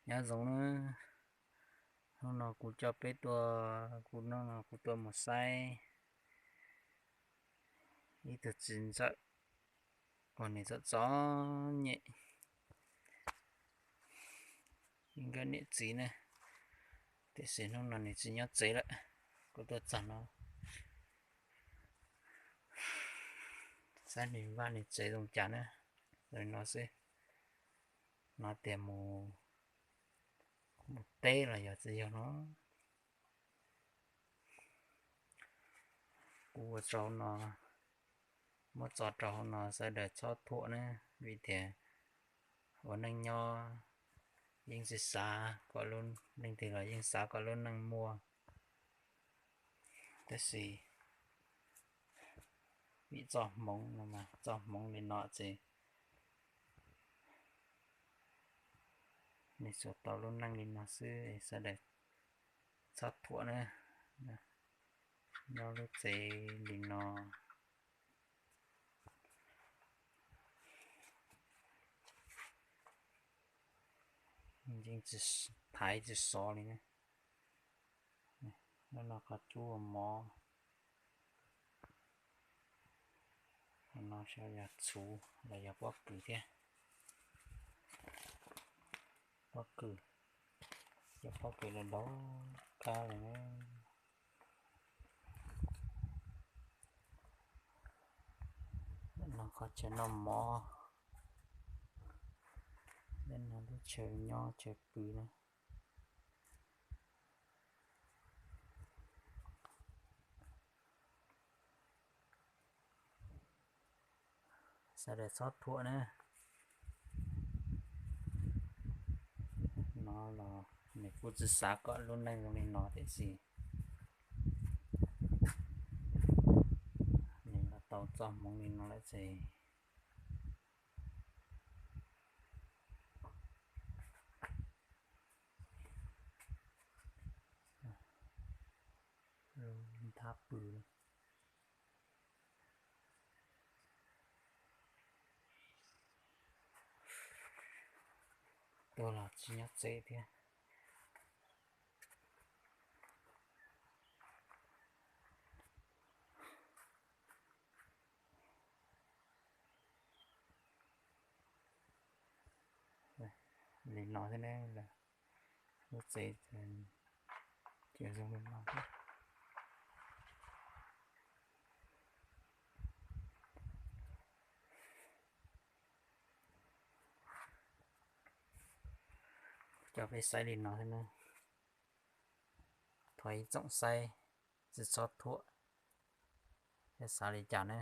Nyob zoo na, hnub no kuv coj peb tuaj, kuv no kuv tuaj mus saib ib tug txiv ntxawm uas nws txom txom nyem ib nkawm niam txiv na, tiam sis hnub no nws tsis nyob tsev lawm. Kuv tuaj txog no saib nws vaj nws tsev zoo cas na, zoo no xwb. No tias mus, mus teb los yog tsis yog no. Kuv ua tso no, muab tso rau hauv no sawv daws txhob thuam na, vim tias ua neej nyob yeej tsis xav kom, leej twg los yeej xav kom lub neej muaj, tab sis vim txoj hmoov no, txoj hmoov li no ces nws tsuas tau lub neej li no xwb, sawv daws txhob thuam na. Nyob lub tsev li no yeej thaiv tsis sov li na. Lub no qhov cub ua mov, no saib yog txhuv los yog pob kws thiab. Pob kws, cov pob kws los dov kab li na. No qhov chaw noj mov, no lub chaw nyob chaw pw na. Sawv daws txhob thuam na. No los nws kuj tsis xav kom lub neej zoo li no tiam sis nws los tau txoj hmoov li no lawm ces nthab pw. Tuaj los tsis nyob tsev thiab. Li no thiab ne, lub tsev ces zoo li no thiab. Coj peb saib li no thiab na. Thov ib tsoom saib tsis txhob thuam, xav li cas na.